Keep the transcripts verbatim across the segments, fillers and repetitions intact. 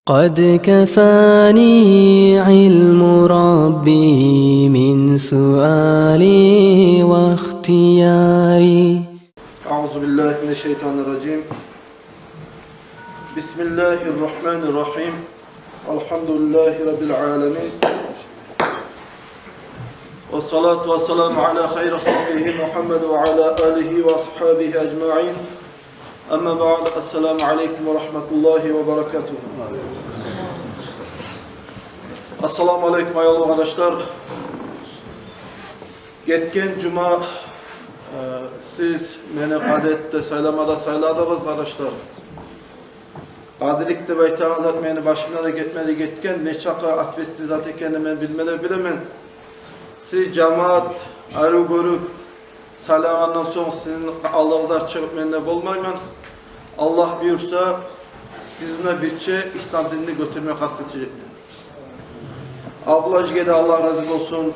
قد كفاني علم ربي من سؤالي واختياري. أعوذ بالله من الشيطان الرجيم. بسم الله الرحمن الرحيم. الحمد لله رب العالمين. والصلاة والسلام على خير خلقه محمد وعلى آله وأصحابه أجمعين. أما بعد، السلام عليكم ورحمة الله وبركاته. Ассаламу алейкум, аявлу къардашлар. Гетген жума, э, сиз мени къади этип де сайламагъа сайладыгъыз, къардашлар. Къадилик деп айтагъан зат мени башымдан да гетмеди гетген, нечакъы ответственный зат экенин мен билме де билемен. Сиз жамаат арив гёрюп сайлагъандан сонг сизин алдыгъызгъа чыгъып мен де болмайман. Аллагь буюрса, сизин де бирче ислам динни гётерме къаст этежекмен. Абдулла эжиге де Аллагь рази болсун.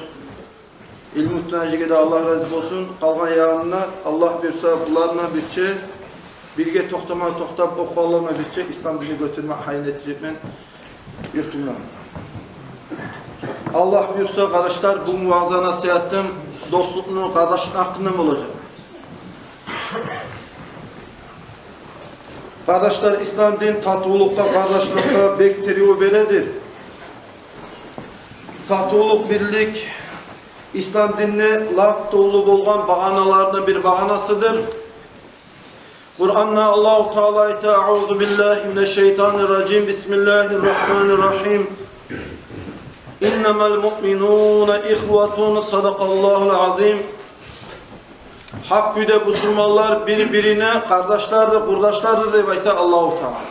Илмутдин эжиге де Аллагь рази болсун. Къалгъан ягъында Аллагь буюрса, булар булан бирче бирге токътама, токътап, охугъанлар булан бирче ислам динни гётерме гьайын этежекмен юртумдан. Аллагь буюрса, къардашлар, бугюн ваъза-насигьатым дослукъну, къардашлыкъны гьакъында болажакъ. Къардашлар, ислам дин татывлукъгъа, къардашлыкъгъа бек тергев бередир. Татывлукъ, бирлик ислам динни лап толу болгъан багъаналарындан бир багъанасыдыр. Къуранда Аллагьу Таала айта: أعوذ بالله من الشيطان الرجيم. بسم الله الرحمن الرحيم. إنما المؤمنون إخوة. صدق الله العظيم. Гьакъ кюйде бусурманлар бир-бирине къардашлардыр, къурдашлардыр деп айта Аллагьу Таала.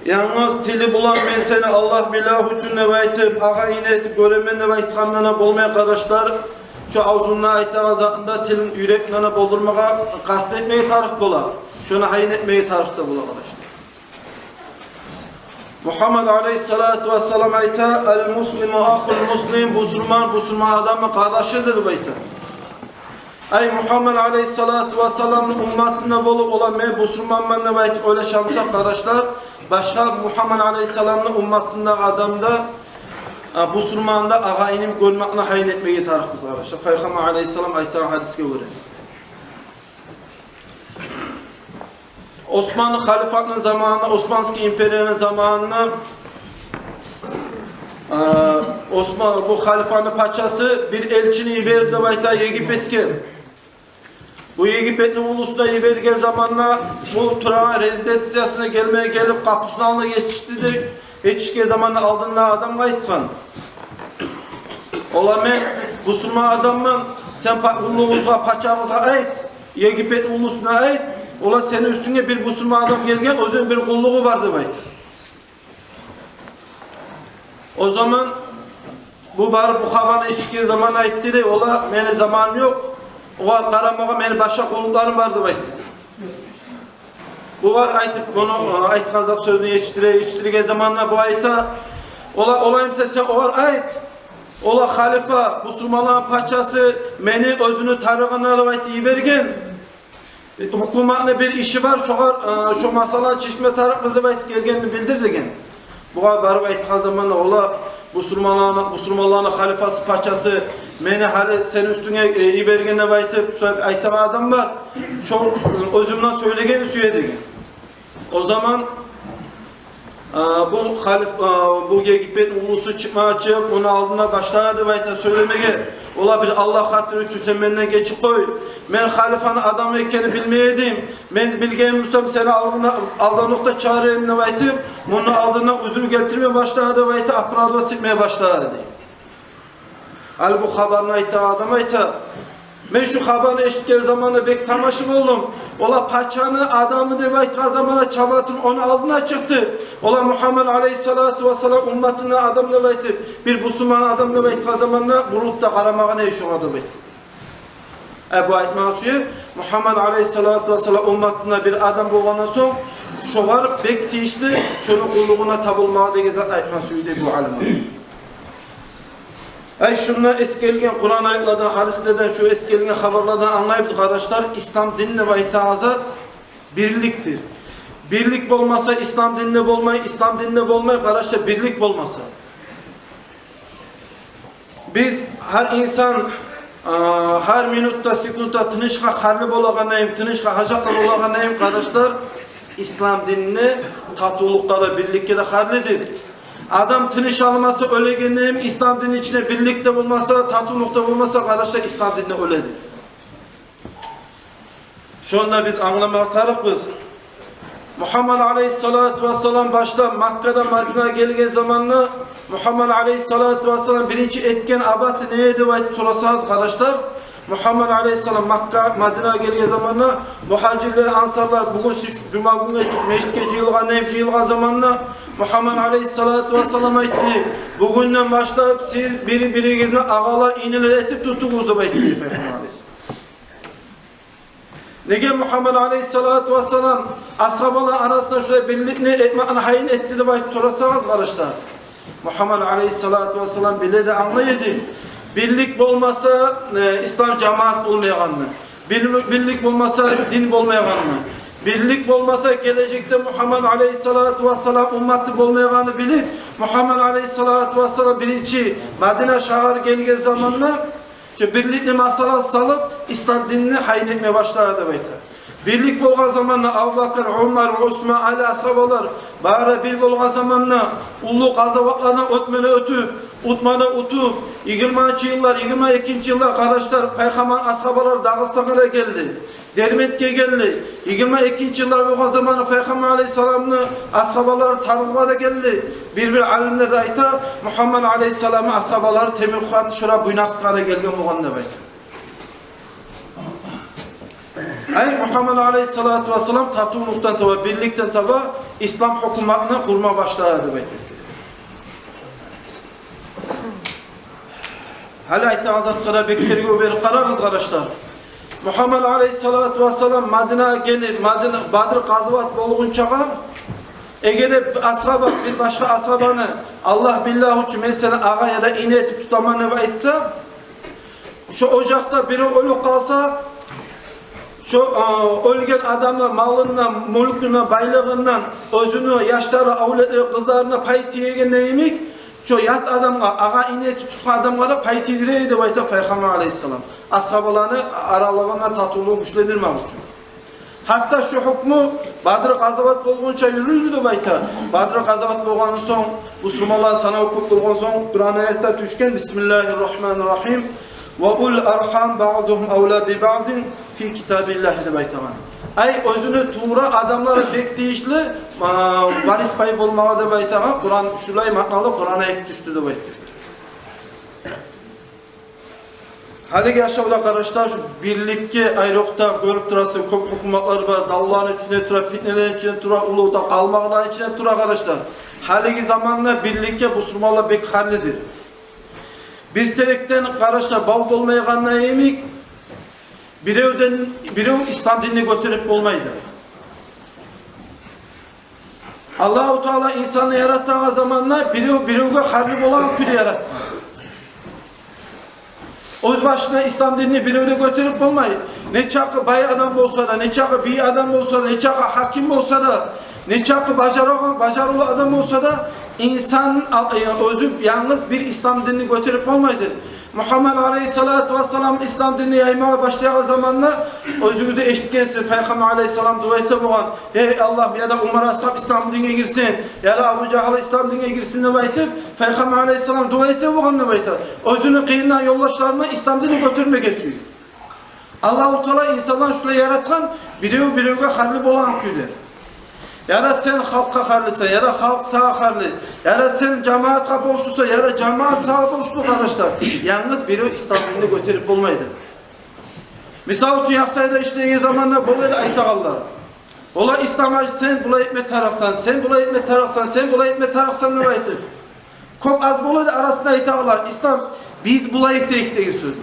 Янгыз тили булан мен сени Аллагь биллагь учун деп айтып, агъа-ини этип гёремен деп айтгъандан да болмай, къардашлар. Шо авзунда айтагъан затын да тилин юрекден де болдурмагъа къаст этмеге тарыкъ бола. Шону гьайын этмеге тарыкъ да бола, къардашлар. Мугьаммад алейгьиссалату вассалам айта: المسلم أخو المسلم, бусурман бусурман адамны къардашыдыр деп айта. Ай, Мугьаммад алейгьиссалату вассаламны умматында болуп, олар мен бусурманман деп айтып ойлаша буса, къардашлар, башгъа Мугьаммад алейгьиссаламны умматындагъы адамда, а, бусурманда агъа-иним гёрмекни гьайын этмеге тарыкъбыз, къардашлар. Пайхаммар алейгьиссалам айтагъан гьадисге гёре. Осман халифатны заманында, Османский империяны заманында, э, Осман, бу халифаны пачасы бир элчини йиберди деп айта Египетге. Бу Египетни улусуна йиберген заманда бу турагъан резиденциясына гелмеге гелип, къапусуну алдына етишди де, етишген заманда алдындагъы адамгъа айтгъан: «Ола, мен бусурман адамман, сен па-, уллугъузгъа, пачагъызгъа айт, Египетни улусуна айт, ола, сени уьстюнге бир бусурман адам гелген, оьзюню бир къуллугъу бар», — деп айт. О заман бу барып бу хабарны эшитген заман айтды дей: «Ола, мени заманым ёкъ, огъар къарамагъа мени башгъа къуллукъларым бар», — деп айтды. Бугъар айтып, муну, э, айтгъан зат сёзню етишдире, етишдирген заманда бу айта: «Ола, олай буса, сен огъар айт, ола, халифа, бусурманланы пачасы мени оьзюню тарыгъына деп айтып йиберген. Гьукуматны бир иши бар, шогъар, э, шо масъаланы чечме тарыкъбыз деп айтып гелгенни билдир», — деген. Бугъар барып айтгъан заманда: «Ола, бусурманланы, бусурманланы халифасы, пачасы мени гьали сени уьстюнге, э, йиберген деп айтып, шолай айтагъан адам бар. Шо, э, оьзюмден сёйлегенни сюе», — деген. О заман, э, бу халиф-, э, бу Египетни улусу чыкъма чыгъып, ону алдына башлады деп айта сёйлемеге: «Ола, бир Аллагь хатири учун сен менден гечип къой. Мен халифаны адамы экенин билмей эдим. Мен билген бусам, сени алдынгда, алданокъда чыгъар эдим», — деп айтып, муну алдына узур гелтирме башлады деп айта, оправдываться этме башлады. Гьали бу хабарны айтагъан адам айта: «Мен шу хабарны эшитген заманда бек тамаша болдум. Ола, пачаны адамы деп айтгъан заманда чаба туруп ону алдына чыкъды. Ола, Мугьаммад алейгьиссалату вассалам умматына адам деп айтып, бир бусурман адам деп айтгъан заманда бурулуп да къарамагъан эди шогъар», — деп айтды. Э, бу айтмагъа сюе, Мугьаммад алейгьиссалату вассалам умматына бир адам болгъандан сонг, шогъар бек тийишли шону къуллугъуна табылмагъа деген зат айтмагъа сюе дей бу алим. Ай, шунда эсгерилген Къуран аятлардан, гьадислерден, шу эсгерилген хабарлардан англайбыз, къардашлар, ислам дин деп айтагъан зат бирликдир. Бирлик болмаса, ислам динде болмай, ислам динде болмай, къардашлар, бирлик болмаса. Биз гьар инсан, а, гьар минутда, секундда тынышгъа гьарли болагъан йимик, тынышгъа гьажатлы болагъан йимик, къардашлар, ислам динде татывлукъгъа да, бирликге де гьарлидир. Адам тыныш алмаса, оьлеген йимик, ислам динни ичинде бирлик де болмаса, татывлукъ да болмаса, къардашлар, ислам динде оьледир. Шону да биз англамагъа тарыкъбыз. Мугьаммад алейгьиссалату вассалам башда Маккадан Мадинагъа гелген заманда Мугьаммад алейгьиссалату вассалам биринчи этген абаты не эди деп айтып сорасагъыз, къардашлар, Мугьаммад алейгьиссалам Макка, Мадинагъа гелген заманда мугьажирлер, ансарлар, бугюн сиз жума гюнге межитге жыйылгъан йимик жыйылгъан заманда Мугьаммад алейгьиссалату вассалам айтды: «Бугюнден башлап сиз бир-биригизни агъалар, инилер этип тутугъуз», — деп айтды Пайхаммар алейгьиссалам. Неге Мугьаммад алейгьиссалату вассалам асгьабалар арасында шулай бирликни этмекни гьайын этди деп айтып сорасагъыз, къардашлар, Мугьаммад алейгьиссалату вассалам биле де, англай эди. Бирлик болмаса, э, ислам жамаат болмайгъанны, бир-, бирлик болмаса дин болмайгъанны, бирлик болмаса гележекде Мугьаммад алейгьиссалату вассалам умматы болмайгъанны билип, Мугьаммад алейгьиссалату вассалам биринчи Мадина шагьар гелген заманда шо бирликни масъаласын салып, ислам динни гьайын этме башлады деп айта. Бирлик болгъан заманда Абубакар, Умар, Усман, Али асгьабалар бары бир болгъан заманда уллу къазаватлардан утманы утуп, утманы утуп, йигирманчы йыллар, йигирма экинчи йыллар, къардашлар, Пайхаммар асгьабалар Дагъыстангъа да гелди. Дербентге гелди. Йигирма экинчи йыллар болгъан заманда Пайхаммар алейгьиссаламны асгьабалары Таргъугъа да гелди. Бир-бир алимлер де айта, Мугьаммад алейгьиссаламны асгьабалары Темирхуатны шора Буйнакскиге де гелген болгъан деп айта. Ай, Мугьаммад алейгьиссалату вассалам татывлукъдан таба, бирликден таба ислам гьукуматны къурма башлады деп айтмагъа герек. Гьали айтагъан затгъа да бек тергев берип къарагъыз, къардашлар. Мугьаммад алейгьиссалату вассалам Мадинагъа гелип, Мадина, Бадр къазават болгъунчагъа, эгер де асгьаба бир башгъа асгьабаны, Аллагь биллагь учун, мен сени агъа яда ине этип тутаман деп айтса, шо ожакъда бирев оьлюп къалса, шо, э, оьлген адамны малындан, мюлкюнден, байлыгъындан оьзюню яшлары, авлетлери, къызларына пай тиеген йимик, шо ят адамгъа, агъа-ине этип тутгъан адамгъа да пай тийдире эди деп айта Пайхаммар алейгьиссалам. Асгьабаланы аралыгъында татывлугъун гючлендирмек учун. Гьатта шо гьукму Бадр къазават болгъунча юрюлдю деп айта. Бадр къазават болгъандан сонг, бусурманланы санаву кёп болгъан сонг, Къуран аятда тюшген: «Бисмиллагьи ррагьмани ррагьим. Ва улул аргьами баъдугьум авла би баъдин фи китабиллагь», — деп айтагъан. Ай, оьзюню тувра адамлары бек тийишли, а, варис пай болмагъа деп айтагъан Къуран, шулай маъналы Къуран аят тюшдю деп айта. Гьалиги яшавда, къардашлар, шу бирликге айрокъда гёрюп турасыз, кёп гьукуматлар бар, давланы ичинде тура, питнелени ичинде тура, уллу да къалмагъаланы ичинде тура, къардашлар. Гьалиги заманда бирликге бусурманлар бек гьарлидир. Бир терекден, къардашлар, бав болмайгъанда йимик, биревден бирев ислам динни гётерип болмайды. Аллагьу Таала инсанны яратагъан заманда бирев биревге гьарли болагъан кюйде яратгъан. Оьз башына ислам динни бирев де гётерип болмай. Нечакъы бай адам болса да, нечакъы бий адам болса да, нечакъы гьаким болса да, нечакъы бажарагъан, бажарывлу адам болса да, инсан ал-, э, оьзю янгыз бир ислам динни гётерип болмайдыр. Мугьаммад алейгьиссалату вассалам ислам динни яймагъа башлагъан заманда, оьзюгюз де эшитгенсиз, Пайхаммар алейгьиссалам дуа эте болгъан: «Гьей Аллагь, яда Умар асгьаб ислам динге гирсин, яда Абу Жагьл ислам динге гирсин», — деп айтып, Пайхаммар алейгьиссалам дуа эте болгъан деп айта. Оьзюню къыйынлы ёлдашларына ислам динни гётермеге сююп. Аллагьу Таала инсанланы шулай яратгъан, бирев биревге гьарли болагъан кюйде. Яда сен халкъгъа гьарлисан, яда халкъ сагъа гьарли, яда сен жамаатгъа борчлусан, яда жамаат сагъа борчлу, къардашлар. Янгыз бирев ислам динни гётерип болмайды. Мисал учун, Яхсайда ишлеген заманда болай деп айтагъанлар: «Ола, Ислам гьажи, сен булай этме тарыкъсан, сен булай этме тарыкъсан, сен булай этме тарыкъсан», — деп айтып. Кёп аз бола эди арасында айтагъанлар: «Ислам, биз булай этейик», — деген сёз.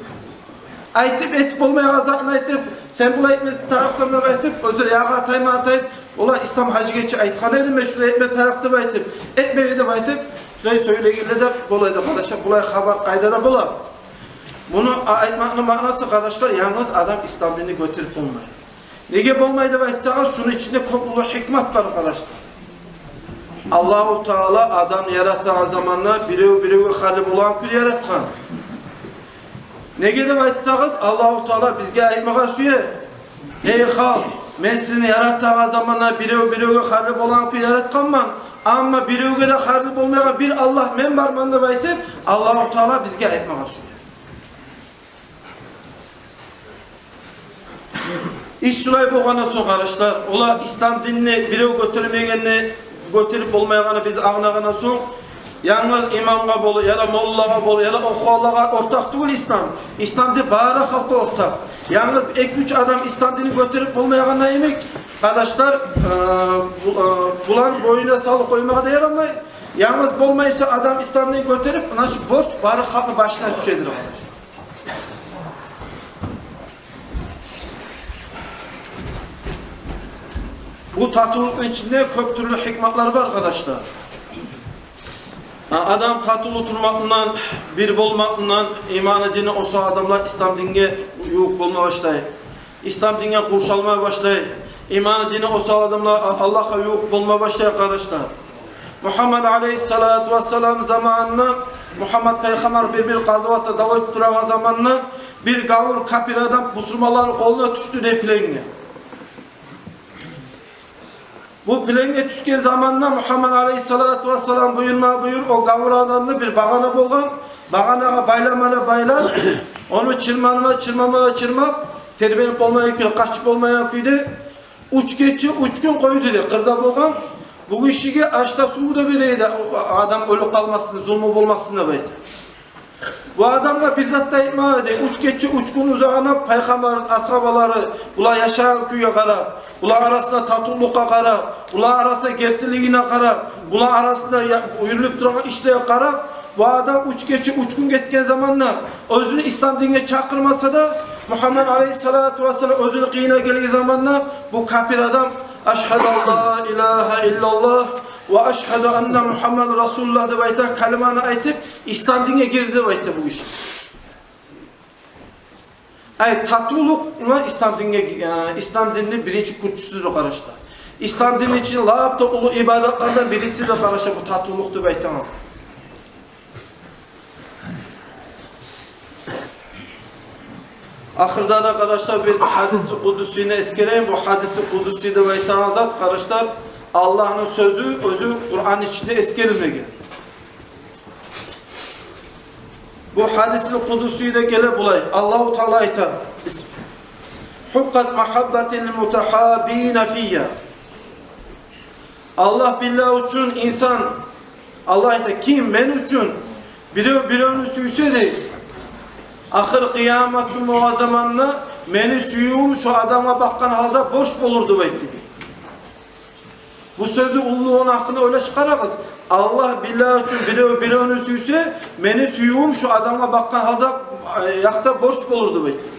Айтып этип болмайгъан затны айтып, «Сен булай этме тарыкъсан», — деп айтып, оьзлер ягъа атайма атайып: «Ола, Ислам гьажиге чи айтгъан эдим мен шулай этме тарыкъ деп айтып, этмеди деп айтып», — шулай сёйлегенлер де бола эди, къардашлар. Булай хабар къайда да бола. Муну а-, айтмакъны маънасы, къардашлар, янгыз адам ислам динни гётерип болмай. Неге болмай деп айтсагъыз, шуну ичинде кёп уллу гьикмат бар, къардашлар. Аллагьу Таала адамны яратагъан заманда бирев-биревге хайырлы болагъан кюйде яратгъан. Неге деп айтсагъыз, Аллагьу Таала бизге айтмагъа сюе: «Эй халкъ, мен сизин яратагъан заманда бирев-биревге хайырлы болагъан кюйде яратгъанман, амма биревге де хайырлы болмайгъан бир Аллагь мен барман», — деп айтып, Аллагьу Таала бизге айтмагъа сюе. Иш шулай болгъандан сонг, къардашлар, олар ислам динни бирев гётермегенни, гётерип болмайгъанны биз англагъандан сонг, янгыз имамгъа болуп, яда моллагъа болуп, яда охугъанлагъа ортакъ тюгюл ислам. Ислам дин бары халкъгъа ортакъ. Янгыз эки-уьч адам ислам динни гётерип болмайгъанда йимик, къардашлар, э, бу-, э, буланы бойнуна салып къоймагъа да ярамай. Янгыз болмайса адам ислам динни гётерип, муна шу борч бары халкъны башына тюшедир, къардашлар. Бу татывлукъну ичинде кёп тюрлю гьикматлар бар, къардашлар. А, адам татывлу турмакъ булан, бир болмакъ булан иманы, дини осал адамлар ислам динге ювукъ болма башлай. Ислам динге къуршалма башлай. Иманы, дини осал адамлар А-, Аллагьгъа ювукъ болма башлай, къардашлар. Мугьаммад алейгьиссалату вассалам заманында, Мугьаммад пайхаммар бир-бир къазаватда дав этип турагъан заманында бир гавур капир адам бусурманланы къолуна тюшдю дей пленге. Бу пленге тюшген заманында Мугьаммад алейгьиссалату вассалам буюрма буюр, о гавур адамны бир багъана болгъан, багъанагъа байлама да байлап, ону чырмама да чырмама да чырмап, тербенип болмайгъан кюйде, къачып болмайгъан кюйде, уьч гече, уьч гюн къойду дей, къырда болгъан. Бу гишиге аш да, сув да бере эди, о адам оьлюп къалмасын, зулму болмасын деп айта. Бу адамгъа бир зат да айтмагъан эди. Уьч гече, уьч гюн узагъына пайхаммарны асгьабалары, булар яшагъан кюйге къарап, булар арасында татывлукъгъа къарап, булар арасында гертилигине къарап, булар арасында я-, юрюлюп турагъан ишлеге къарап, бу адам уьч гече, уьч гюн гетген заманда оьзюн ислам динге чакъырмаса да, Мугьаммад алейгьиссалату вассалам оьзюню къырыйына гелген заманда бу капир адам: «Ашгьаду ан ла илагьа иллаллагь ва ашгьаду анна Мугьаммадан расулуллагь», — деп айта, калиманы айтып, ислам динге гирди деп айта бу гиши. Ай, татывлукъ муна ислам динге, э, ислам динни биринчи кюрчюсюдюр, къардашлар. Ислам динни ичинде лап да уллу ибадатлардан бирисидир, къардашлар, бу татывлукъ деп айтамыз. Ахырда да, къардашлар, бир гьадиси къудусини эсгерейим. Бу гьадиси къудуси деп айтагъан зат, къардашлар, Аллагьны сёзю, оьзю Къуран ичинде эсгерилмеген. Бу гьадиси къудусиде геле булай. Аллагьу Таала айта: «Бис-, гьуккъат магьаббати лил мутагьаббина фийя». Аллагь билла учун инсан, Аллагь айта: «Ким мен учун бирев биревню сюйсе, — дей, — ахыр къыямат гюн болгъан заманда мени сюювюм шо адамгъа бакъгъан гьалда борч болур», — деп айта. Бу сёзню уллулугъуну гьакъында ойлашып къарагъыз. «Аллагь билла учун бирев биревню сюйсе, мени сюювюм шо адамгъа бакъгъан гьалда, э, якъда борч болур», — деп айта.